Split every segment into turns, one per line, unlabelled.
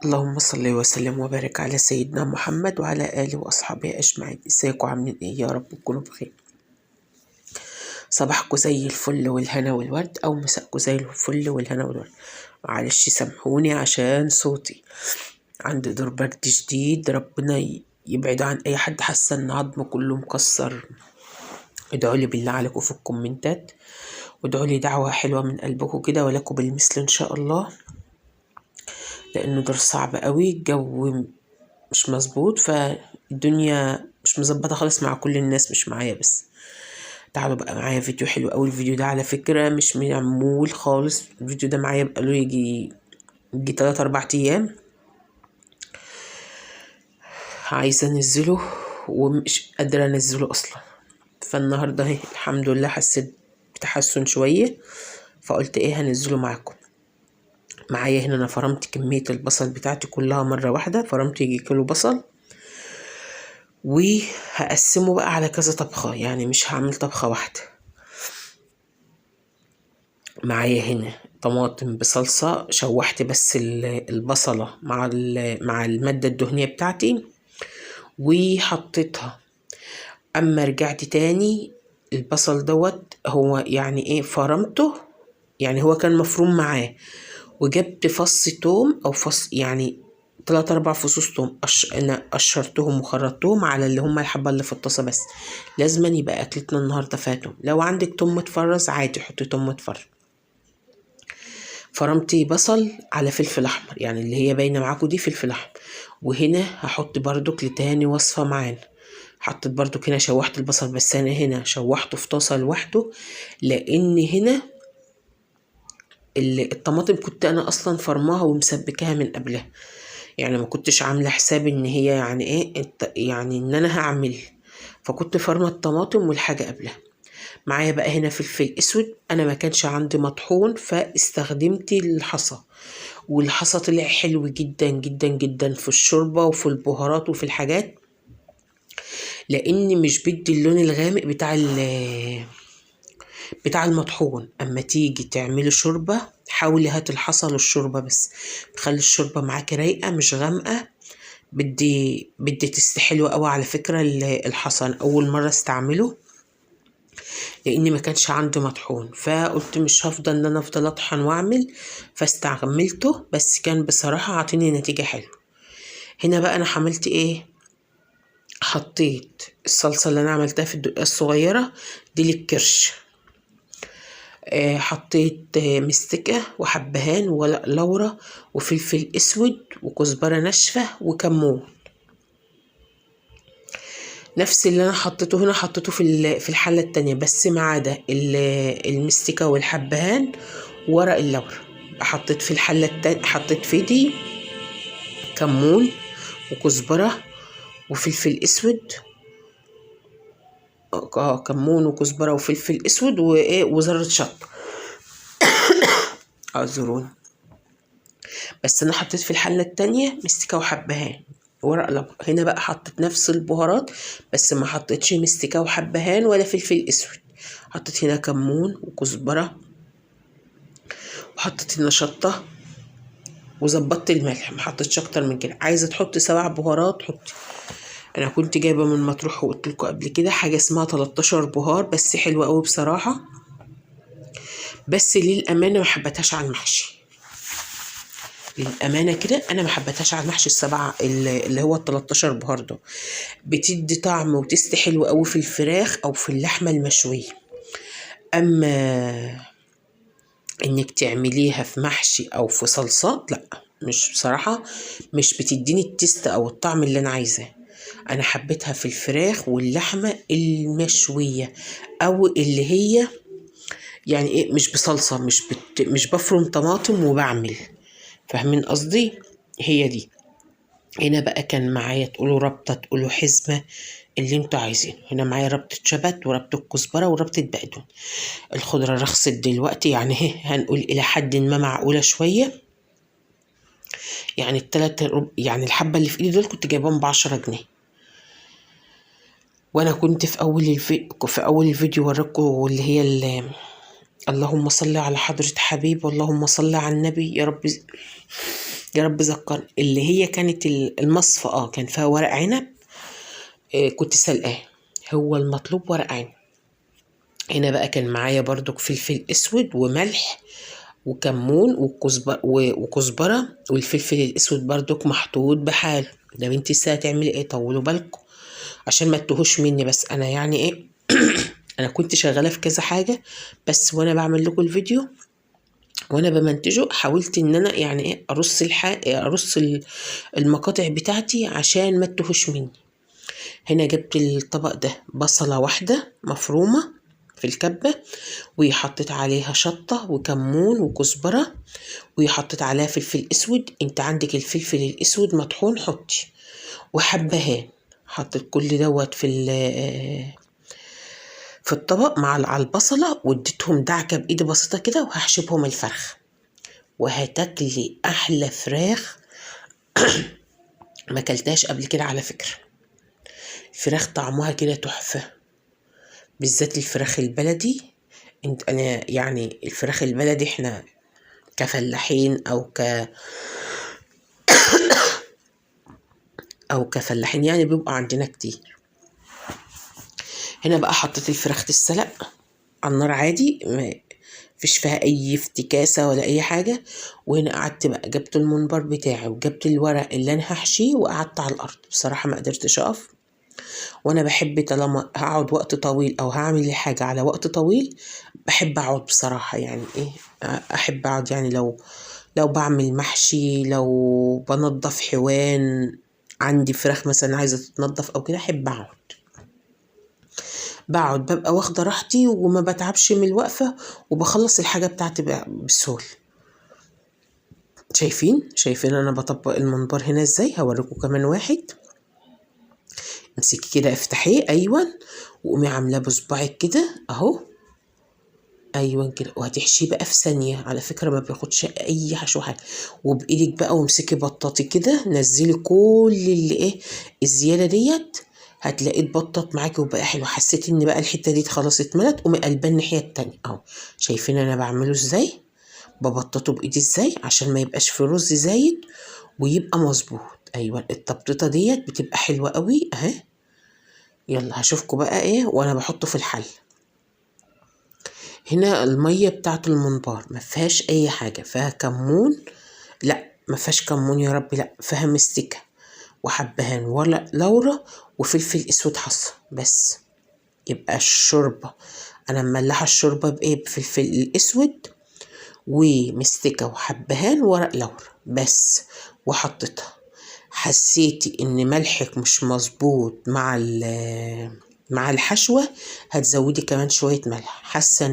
اللهم صل وسلم وبارك على سيدنا محمد وعلى آله وأصحابه أجمعين. ازيكم عاملين ايه؟ يا رب تكونوا بخير. صباحكم زي الفل والهنا والورد، او مساءكم زي الفل والهنا والورد. معلش سامحوني عشان صوتي عندي دور برد شديد، ربنا يبعد عن اي حد. حاسه ان عظمه كله مكسر. ادعوا لي بالله عليكم في الكومنتات، وادعوا لي دعوه حلوة من قلبكم كده، ولكم بالمثل ان شاء الله، لانه دور صعب قوي، الجو مش مظبوط، فالدنيا مش مظبطه خالص مع كل الناس، مش معايا بس. تعالوا بقى معايا فيديو حلو قوي. الفيديو ده على فكرة مش معمول خالص، الفيديو ده معايا بقاله يجي 3-4 ايام، عايزه انزله ومش قادرة انزله اصلا. فالنهارده اهي الحمد لله حسيت بتحسن شوية، فقلت ايه هنزله معاكم. معايا هنا انا فرمت كمية البصل بتاعتي كلها مرة واحدة، فرمت يجي كيلو بصل، وهقسمه بقى على كذا طبخه، يعني مش هعمل طبخه واحدة. معايا هنا طماطم بصلصه، شوحت بس البصله مع المادة الدهنية بتاعتي وحطيتها. اما رجعت تاني البصل دوت هو يعني ايه فرمته، يعني هو كان مفروم معاه، وجبت فص توم او فص يعني 3-4 فصوص توم، انا قشرتهم وخرطتهم على اللي هم الحبة اللي في الطاسه بس. لازما يبقى اكلتنا النهارده فيها توم. لو عندك توم متفرز عادي حطي توم متفرز. فرمتي بصل على فلفل احمر، يعني اللي هي باينة معاكم دي فلفل احمر. وهنا هحط بردك لتاني وصفه معانا، حطيت بردك هنا شوحت البصل، بس انا هنا شوحته في طاسه لوحده، لان هنا الطماطم كنت انا اصلا فرماها ومسبكاها من قبلها، يعني ما كنتش عامله حساب ان هي يعني ايه يعني ان انا هعمل، فكنت فرمه الطماطم والحاجة قبلها. معايا بقى هنا فلفل اسود، انا ما كانش عندي مطحون فاستخدمت الحصى، والحصى طلع حلو جدا جدا جدا في الشوربة وفي البهارات وفي الحاجات، لان مش بدي اللون الغامق بتاع المطحون. اما تيجي تعملي شوربة حاولي هات الحصى للشوربه بس، خلي الشوربة معاكي رايقة مش غامقه، بدي taste حلو قوي على فكرة الحصى. انا اول مرة استعمله لان ما كانش عندي مطحون، فقلت مش هفضل ان انا افضل اطحن واعمل، فاستعملته، بس كان بصراحة عاطيني نتيجة حلوة. هنا بقى انا عملت ايه، حطيت الصلصه اللي انا عملتها في الدقة الصغيرة دي للكرش، حطيت مستكه وحبهان وورق لورا وفلفل اسود وكزبره ناشفة وكمون. نفس اللي انا حطيته هنا حطيته في الحلة التانية، بس ما عدا المستكه والحبهان وورق اللورا. حطيت في الحلة التانية، حطيت في دي كمون وكزبره وفلفل اسود، كمون وكزبره وفلفل اسود وايه وذره شطه، اعذروني. بس انا حطيت في الحلة التانية مستكه وحبهان ورق لورا. هنا بقى حطيت نفس البهارات، بس ما حطيتش مستكه وحبهان ولا فلفل اسود، حطيت هنا كمون وكزبره وحطيت هنا شطه وظبطت الملح، ما حطيتش اكتر من كده. عايزه تحطي 7 بهارات حطي، انا كنت جايبه من مطروح وقلت لكم قبل كده حاجة اسمها 13 بهار، بس حلوة قوي بصراحة، بس للامانة ما حبيتهاش على المحشي. للامانة كده انا ما حبيتهاش على المحشي السبعة اللي هو ال 13 بهار ده، بتدي طعم وتست حلو قوي في الفراخ او في اللحمة المشويه. اما انك تعمليها في محشي او في صلصات لا، مش بصراحة مش بتديني التست او الطعم اللي انا عايزاه. انا حبيتها في الفراخ واللحمة المشويه، او اللي هي يعني ايه مش بصلصه، مش بفرم طماطم وبعمل، فاهمين قصدي؟ هي دي. هنا بقى كان معايا تقولوا ربطه تقولوا حزمه اللي انتوا عايزينه. هنا معايا ربطه شبت وربطه كزبره وربطه بقدونس. الخضرة رخصت دلوقتي، يعني اهي هنقول الى حد ما معقولة شوية، يعني التلات يعني الحبة اللي في ايدي دول كنت جايباهم ب10 جنيه. وانا كنت في اول الفيديو وراكم اللي هي اللهم صل على حضرة حبيب واللهم صل على النبي يا رب. يا رب ذكرني، اللي هي كانت المصفى، كان فيها ورق عنب، كنت سلقاه. هو المطلوب ورق عنب. هنا بقى كان معايا برضك فلفل اسود وملح وكمون وكزبره، والفلفل الاسود برضك محطوط بحاله. ده بنتي لسه هتعملي ايه؟ طولوا بالكم عشان ما تتوهوش مني. بس انا يعني ايه انا كنت شغالة في كذا حاجة، بس وانا بعمل لكم الفيديو وانا بمنتجه حاولت ان انا يعني ايه ارص المقاطع بتاعتي عشان ما تتوهوش مني. هنا جبت الطبق ده بصله واحدة مفرومه في الكبه، وحطيت عليها شطه وكمون وكزبره، وحطيت عليها فلفل اسود. انت عندك الفلفل الاسود مطحون حطي، وحبهان. حطيت كل دوت في الطبق مع على البصله، واديتهم دعكه بايدي بسيطة كده، وهحشبهم الفرخ، وهتاكلي احلى فراخ ما اكلتهاش قبل كده. على فكرة الفراخ طعمها كده تحفة، بالذات الفراخ البلدي. انت انا يعني الفراخ البلدي احنا كفلاحين او كفلاحين يعني بيبقى عندنا كتير. هنا بقى حطيت الفراخ تتسلق على النار عادي، ما فيش فيها اي افتكاسه ولا اي حاجة. وهنا قعدت بقى جبت المنبر بتاعي وجبت الورق اللي انا هحشيه، وقعدت على الارض. بصراحة ما قدرتش اقف، وانا بحب طالما هقعد وقت طويل او هعمل حاجة على وقت طويل بحب اقعد بصراحة. يعني ايه احب اقعد، يعني لو بعمل محشي، لو بنظف حوان، عندي فراخ مثلا عايزه تتنظف او كده، احب اقعد. بقعد ببقى واخده راحتي وما بتعبش من الوقفة، وبخلص الحاجة بتاعتي بسهولة. شايفين انا بطبق المنبر هنا ازاي؟ هوريكم كمان واحد. امسكي كده افتحيه، ايوه، وقومي عاملاه بصباعك كده اهو، ايوه كده، وهتحشيه بقى في ثانية. على فكرة ما بياخدش اي حشو حاجة. وبايدك بقى وامسكي بطاطي كده، نزلي كل اللي ايه الزيادة ديت، هتلاقيه اتبطط معاكي وبقى حلو. حسيتي ان بقى الحتة دي خلاص اتملت، قومي قلبان الناحية التانية اهو. شايفين انا بعمله ازاي؟ ببططه بايدي ازاي عشان ما يبقاش في رز زايد ويبقى مظبوط. ايوه التبطيطه ديت بتبقى حلوة قوي اهي. يلا هشوفكم بقى ايه وانا بحطه في الحل. هنا المية بتاعت المنبار ما فيهاش اي حاجة، فيها كمون، لا ما فيهاش كمون يا ربي، لا فيها مستكه وحبهان ولا لورا وفلفل اسود حصى بس. يبقى الشوربة انا مملحه الشوربة بايه؟ بفلفل الاسود ومستكه وحبهان ورق لورا بس، وحطيتها. حسيتي ان ملحك مش مظبوط مع الحشوه، هتزودي كمان شوية ملح. حاسه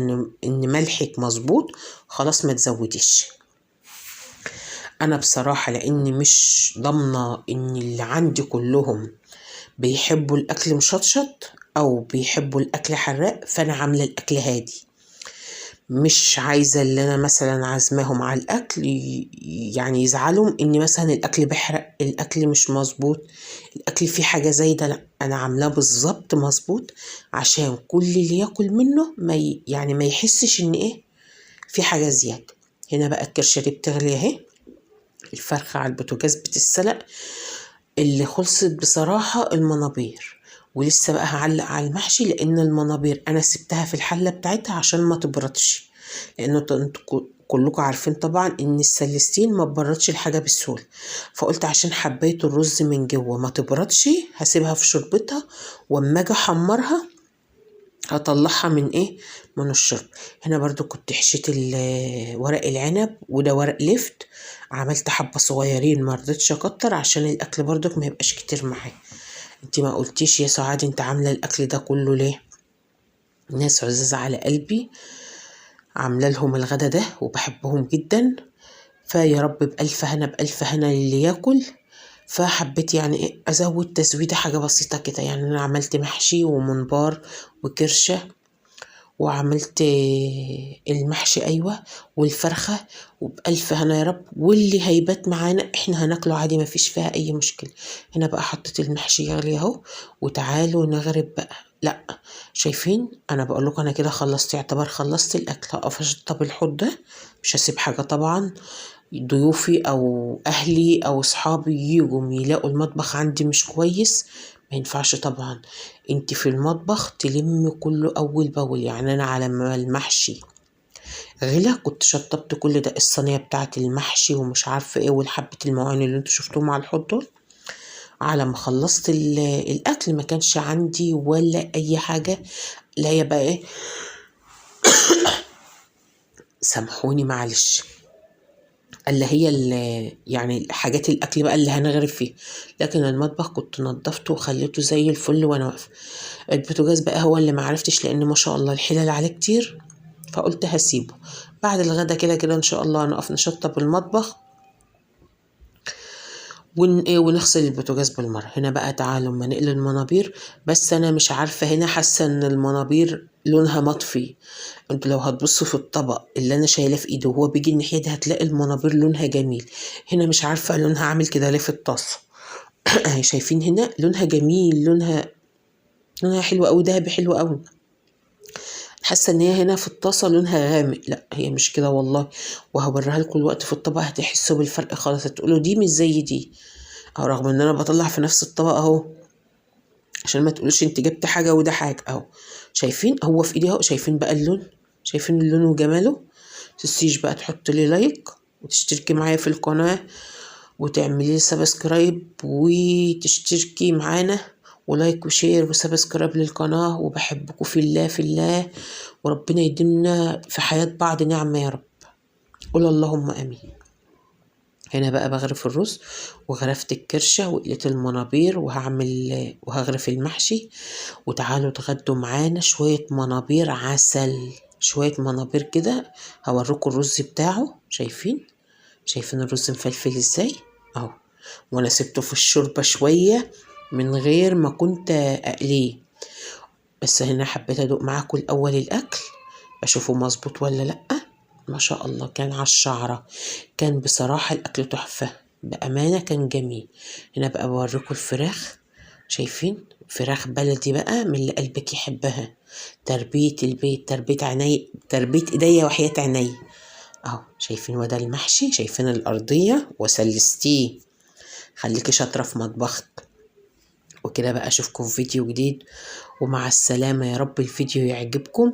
ان ملحك مظبوط خلاص ما تزوديش. انا بصراحة لاني مش ضامنه ان اللي عندي كلهم بيحبوا الاكل مشطشط او بيحبوا الاكل حراق، فانا عامله الاكل هادي. مش عايزه اللي انا مثلا عازماهم على الاكل يعني يزعلوا ان مثلا الاكل بيحرق، الاكل مش مظبوط، الاكل فيه حاجة زايدة. لا انا عاملاه بالظبط مظبوط عشان كل اللي ياكل منه ما يعني ما يحسش ان ايه في حاجة زيادة. هنا بقى الكرشه دي بتغلي اهي، الفرخه على البوتاجاز بتتسلق. اللي خلصت بصراحة المنابير، ولسه بقى هعلق على المحشي لان المنابير انا سبتها في الحلة بتاعتها عشان ما تبردش، لانه انتوا كلكم عارفين طبعا ان السلستين ما تبردش الحاجة بالسهولة. فقلت عشان حبيت الرز من جوه ما تبردش هسيبها في شوربتها، واما اجي احمرها هطلعها من ايه؟ من الشرب. هنا برضو كنت حشيت ورق العنب، وده ورق لفت، عملت حبة صغيرين ما رضيتش اكتر عشان الاكل برضو ما يبقاش كتير معايا. انت ما قلتيش يا سعاد انت عامله الاكل ده كله ليه؟ ناس عزاز على قلبي، عامله لهم الغدا ده وبحبهم جدا، فيا رب بألف هنا بألف هنا للي ياكل. فحبيت يعني ايه ازود تزويده حاجة بسيطة كده، يعني انا عملت محشي ومنبار وكرشه، وعملت المحشي ايوه والفرخه، وبألف هنا يا رب. واللي هيبات معانا احنا هناكله عادي ما فيش فيها اي مشكلة. هنا بقى حطيت المحشي يغلي اهو، وتعالوا نغرب بقى. لا شايفين انا بقول لكم انا كده خلصت، يعتبر خلصت الاكل. هقف اشطب الحوض ده، مش هسيب حاجة طبعا. ضيوفي او اهلي او اصحابي يجوا يلاقوا المطبخ عندي مش كويس، ما ينفعش طبعا. انت في المطبخ تلمي كله اول باول. يعني انا على ما المحشي غلا كنت شطبت كل ده، الصينية بتاعت المحشي ومش عارفه ايه، والحبه المواعين اللي انتوا شفتوهم على الحوض دول. على ما خلصت الاكل ما كانش عندي ولا اي حاجة. لا هي بقى ايه، سامحوني معلش، اللي هي يعني حاجات الاكل بقى اللي هنغرف فيه. لكن المطبخ كنت نظفته وخليته زي الفل وانا واقفة. البوتاجاز بقى هو اللي معرفتش، لان ما شاء الله الحلل عليه كتير، فقلت هسيبه بعد الغدا كده كده ان شاء الله نقف نشطب المطبخ ونغسل البوتاجاز بالمرة. هنا بقى تعالوا اما نقل المنابير. بس انا مش عارفه، هنا حاسه ان المنابير لونها مطفي. انتوا لو هتبصوا في الطبق اللي انا شايلاه في ايدي وهو بيجي الناحية دي هتلاقي المنابير لونها جميل. هنا مش عارفه لونها عامل كده ليه في الطاسه. اهي شايفين هنا لونها جميل، لونها حلو قوي، دهبي حلو قوي. حاسه ان هي هنا في الطاسه لونها غامق، لا هي مش كده والله، وهوريها لكم الوقت في الطبق هتحسوا بالفرق خالص، هتقولوا دي مش زي دي، او رغم ان انا بطلع في نفس الطبق اهو، عشان ما تقولوش انت جبت حاجة وده حاجة. اهو شايفين هو في ايدي اهو، شايفين بقى اللون، شايفين اللون وجماله. متنسيش بقى تحط لي like وتشتركي معايا في القناة وتعملي لي subscribe وتشتركي معانا، و like و share و subscribe للقناة. وبحبكم في الله في الله، وربنا يديمنا في حياة بعض نعمة يا رب، قول اللهم امين. هنا بقى بغرف الرز وغرفت الكرشة وقلت المنابير، وهغرف المحشي. وتعالوا تغدوا معانا شوية منابير عسل، شوية منابير كده هوريكم الرز بتاعه. شايفين الرز مفلفل ازاي اهو، وانا سبته في الشوربة شوية من غير ما كنت اقلية، بس هنا حبيت ادوق معاكم الاول الاكل اشوفه مظبوط ولا لأ. ما شاء الله كان على الشعرة، كان بصراحة الأكل تحفة بأمانة، كان جميل. هنا بقى بوريكم الفراخ، شايفين فراخ بلدي بقى من اللي قلبك يحبها، تربية البيت، تربية عيني، تربية ايديا وحياة عيني اهو. شايفين وده المحشي، شايفين الأرضية وسلستيه. خليكي شاطرة في مطبخك. وكده بقى اشوفكم في فيديو جديد، ومع السلامة. يا رب الفيديو يعجبكم،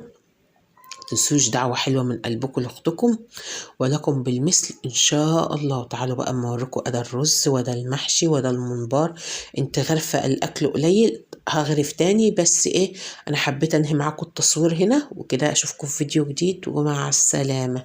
تنسوش دعوة حلوة من قلبكم لأختكم، ولكم بالمثل إن شاء الله. تعالوا بقى أما أوريكم أدا الرز وده المحشي وده الممبار. انت غرفة الأكل قليل، هغرف تاني، بس إيه أنا حبيت أنهي معاكم التصوير هنا وكده. أشوفكم في فيديو جديد، ومع السلامة.